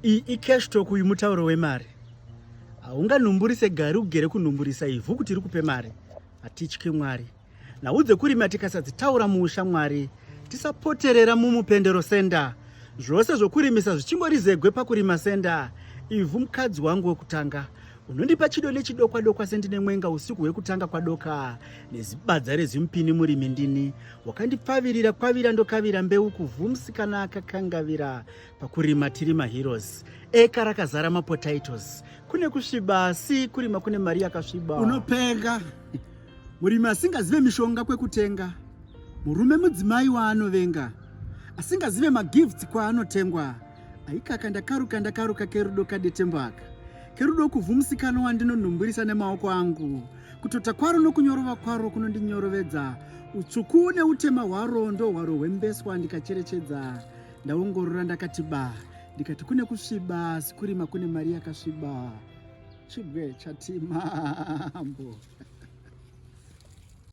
Iyi icash talk, uyu mutauro wemari. Haunganhumburise gari ugere kunhumburisa ivhu kuti rikupe mari. Hatityi Mwari. Nhau dzekurima tikasadzitaura muushamwari, tisapoterera mumupendero senda. Zvose zvokurimisa zvichingori zegwe pakurima senda. Ivhu mukadzi wangu wekutanga. Unondipa chido nechidokwa dokwa sendine mwenga usiku hwekutanga kwadoka. Nezibadza rezimupini murimi ndini. Wakandipfavirira kwavira ndokavira mbeu kuvhu musikana akakangavira. Pakurima tiri maheroes. Eka rakazara mapotatoes. Kune kusviba asi kurima kune mari yakasviba. Unopenga. Murimi asingazive mishonga kwekutenga. Murume mudzimai waanovenga. Asingazive magifts kwaanotengwa. Aikaka ndakaruka ndakaruka kerudo kadetembo aka. Kerudo kuvhu musikana wandinonhumburisa nemaoko angu. Kutota kwaro nokunyorova kwaro kunondinyorovedza. Utsvuku neutema hwaro ndohwaro hwembeswa ndikacherechedza. Ndaongorora ndakati ba ndikati kune kusviba asi kurima kune mari yakasviba. Chibwe chati mambo.